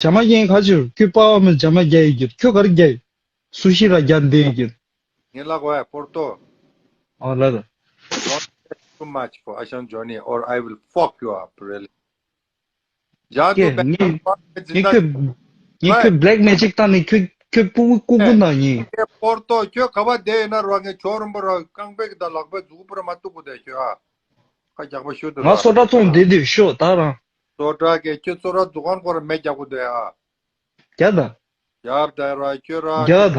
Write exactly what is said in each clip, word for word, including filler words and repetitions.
ཇ་མ་རྒྱག་མཁན་ག་ཚོད། ཁྱོད་པ་བ་མོ་ཇ་མ་རྒྱག་ཡོད་ཀྱི། ཁྱོད་ག་རེ་རྒྱག་ཡོད། སུ་ཤི་ར་རྒྱག་འདི་ཡོད་ཀྱི། ངས་ལབ་དགོས་ཡ་པོར་ཏོ། ཨོ་ལ་ལ། Don't talk too much for Ashan Johnny or I will fuck you up, really. ཇ་དུ་ཀེ་ངས་ངས་ཁྱོད་ངས་ཁྱོད་Black Magic བཏང་ནས་ཁྱོད་ཁྱོད་སྤུ་གུ་ལྐུགས་པ་ནང་ཡིན། ཀེ་པོར་ཏོ་ཁྱོད་ག་བ་བསྡད་ཡོད་ན་ར། ངས་ཇོ་རོན་པོ་ར་རྐང་པའི་གི་དང་ལག་པའི་མཛུ་གུ་པུ་ར་མ་གཏུག་གོ་དེ་ཁྱོད་ཨ། ཁ་རྒྱག་པ་ཤོད་དུ་ང་ར། སོ་ཊ་ཚོང་བསྡད་དུས་ཤོད་ད་རང་། སོ་ཊ་ཀེ་ཁྱོད་སོ་ཊ་འཛུགས་མཁན་སྐོར་མེད་རྒྱག་གོ་དེ་ཨ། རྒྱག་ད། རྒྱབ་ད་ར་ཁྱོད་ར། རྒྱག་ད།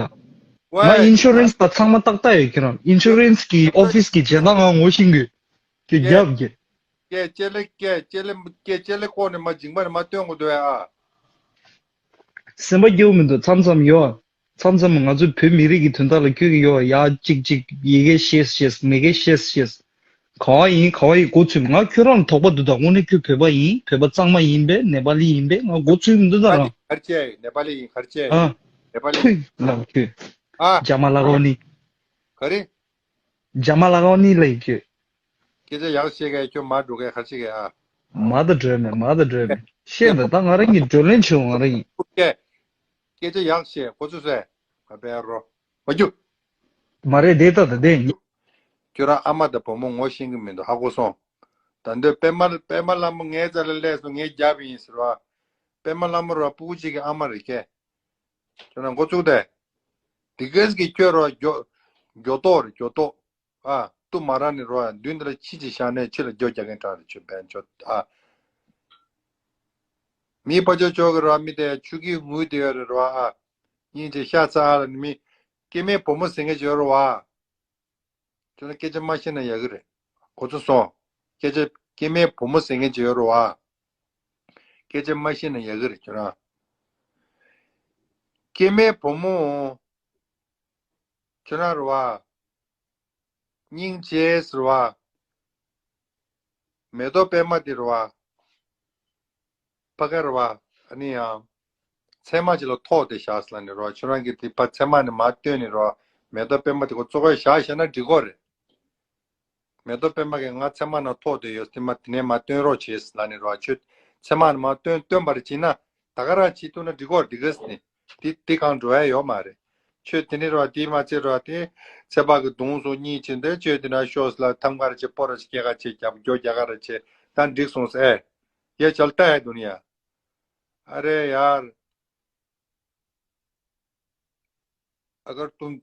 ང་ཨིན་ཤུ་རན་སི་དང་ཚང་མ་ཏག་ཏག་ཡོད་ཁྱོད་རང་། ཨིན་ཤུ་རན་སི་གི་ཨོ་ཕི་སི་གི་བྱེད་སྟངས་ང་ངོ་ཤེས་གི། ཁྱོད་རྒྱབ་གི། ཀེ་ལྕེ་ལེ་ཀེ་ལྕེ་ལེ་ཀེ་ལྕེ་ལེ་ཀོ་ནས་མ་འཇིགས་པ་ནས་མ་སྟོན་གོ་དོ་ཨ། སེམས་པ་སྐྱོ་མི་འདུག་མཚམས་མཚམས་ཡོད། མཚམས་མཚམས་ང་ཚོའི་བོད་མི་རིགས་ཀྱི་དོན་དག་ལ་ཁྱོད་ཀྱི་ཡོད་ཡ་གཅིག་གཅིག་ཡི་གེ་ཤེས་ཤེས་མི་གེ་ཤེས་ཤེས། ག་བ་ཡིན་ག་བ་ཡིན་མགོ་ཚོས་ང་ཁྱོད་རང་ལ་དོགས་པ་འདུག་ད་དངོས་གནས་ཁྱོད་བོད་པ་ཡིན། བོད་པ་གཙང་མ་ཡིན་པས་ནེ་པ་ལི་ཡིན་པས་ང་མགོ་ཚོས་མི་འདུག་ད་རང་། གར་ཅེ་ནེ་པ་ལི་ཡིན་གར་ཅེ། ཨ། ནེ་པ་ལི་ཐུག་ལབ་ཁྱོད། ཨ། རྒྱ་མ་ལ་རོ་ནི། ག་རེ། རྒྱ་མ་ལ་རོ་ནི་ལ་ཡིན་ཁྱོད། སྐད་ཆ་ཡག་བཤད་གས་ཁྱོད་མ་འགྲོ་གས་ཁ་ཅིག་གས་ཨ། མ་ད་འགྲོས་མེད་མ་ད་འགྲོས་མེད་བཤད་འདི་ད་ང་རང་གི་འགྲོ་ལེན་བྱུང་ང་རང་ཡིན། སྐད་ཆ་ཡག་བཤད་གོ་ཚོད་བསད་ང་པའི་རོ་མ་རྒྱུ། མ་རེད་དེ་ད་ད་དེ་ཡིན། ཁྱོད་རང་ཨ་མ་དང་བུ་མོ་ངོ་ཤེས་གི་མི་འདུག་ཧ་གོ་སོང་། ད་འདོད་པད་མ་པད་མ་ལྷ་མོ་ངའི་རྩ་ལ་སླེབས་སོང་ངས་རྒྱབ་ཡིན་ཟེར་བ། པད་མ་ལྷ་མོ་ར་སྤུ་གུ་གཅིག་གི་ཨ་མ་རེད་ཁྱེད། ཁྱོད་རང་འགོ་བཙུགས་ཏེ། འདི་གས་ཀྱི་ཁྱོད་རོ་མགྱོ་མགྱོ་ཏོག་རེད་མགྱོ་ཏོག་ཨ། ཏུ་མ་ར་ནི་རོ་ཡ་མདུན་དེ་ལ་ཁྱི་ཅིག་བཞག་ནས་ཁྱི་ལ་རྒྱོ་རྒྱག་མཁན་གྲགས་རེད་ཁྱོད་བན་ཆོ་ཨ། མི་ཕ་ཆོ་ཆོ་གི་རོ་མི་དེ་ཆུ་གི་ངུས་དེ་ཡོད་རེད་རོ་ཨ། སྙིང་རྗེ་ཤ་ཚ་ཨ་ལ་ནི་མི། སྐྱེ་དམན་བུ་མོ་ཟེར་མཁན་ཅིག་ཡོད་རེད་བ། ཁྱོད་རང་སྐད་ཆ་མ་བཤད་ན་ཡག་གི་རེད། གོ་ཚོད་སོང་། སྐད་ཆ་སྐྱེ་དམན་བུ་མོ་ཟེར་མཁན་ཅིག་ཡོད་རེད་བ། སྐད་ཆ་མ་བཤད་ན་ཡག་གི་རེད་ཁྱོད་རང་། སྐྱེ་དམན་བུ་མོ། ཁྱོད་རང་རེད་བ། སྙིང་རྗེ་ཟེར་བ། མེ་ཏོག་པད་མ་དེ་རེད་བ། ཕ་ག་རེད་བ། ཨ་ནི་ཡང་། ཚད་མ་ཅིག་ལ་ཐོགས་ཏེ་བཞག་ཟེར་ལ་ནི་རེད་བ། ཁྱོད་རང་གིས་དེ་ཕ་ཚད་མ་ནི་མ་བཏོན་ནི་རེད་བ། མེ་ཏོག་པད་མ་དེ་ཁོ་བཙོག་པས་བཞག་བཞག་ན་འགྲིག་གོ་རེད། མེ་ཏོག་པད་མ་གིས་ང་ཚད་མ་ནང་ཐོགས་ཏེ་ཡོད་དེ་མ་དེ་ནས་མ་བཏོན་རོགས་བྱེད་ཟེར་ལ་ནི་རེད་བ། ཁྱོད་ཚད་མ་ནི་མ་བཏོན་བཏོན་པར་བྱེད་ན་ད་ག་རང་བྱེད་ཐུབ་ན་འགྲིག་གོ་རེད་འདི་ག་ཟེར་ནི། དེ་དེ་གང་འགྲོ་ཡ་ཡོད་མ་རེད། ཆོས་དེ་ནི་རོ་དེ་མ་ཚད་རོ་དེ་ཚད་པ་གི་གདུང་སོ་གཉིས་ཕྱིན་ཏེ་ཆོས་དེ་ན་ཤོག་ལ་ཐམ་གར་ཆེ་པོ་ར་ཆེ་སྐྱེ་ག་ཆེ་རྒྱབ་རྒྱོ་རྒྱ་གར་ཆེ་ད་འགྲིག་སོང་ཟེར། ཡ་ཅལ་ཏ་ཧེ་དུ་ནི་ཡ། ཨ་རེ་ཡར། अगर तुम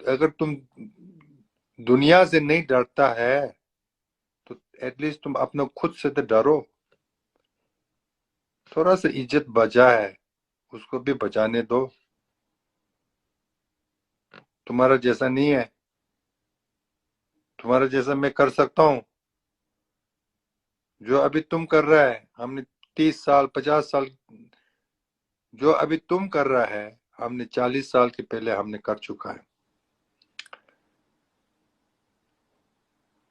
अगर तुम दुनिया से नहीं डरता है तो एटलीस्ट तुम अपना खुद से तो डरो। थोड़ा सा इज्जत बचा है, उसको भी बचाने दो। तुम्हारा जैसा नहीं है, तुम्हारा जैसा मैं कर सकता हूँ। जो अभी तुम कर रहा है, हमने तीस साल, पचास साल, जो अभी तुम कर रहा है, हमने चालीस साल के पहले हमने कर चुका है।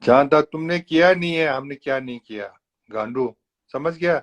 जहां तक तुमने किया नहीं है, हमने क्या नहीं किया। गांडू, समझ गया?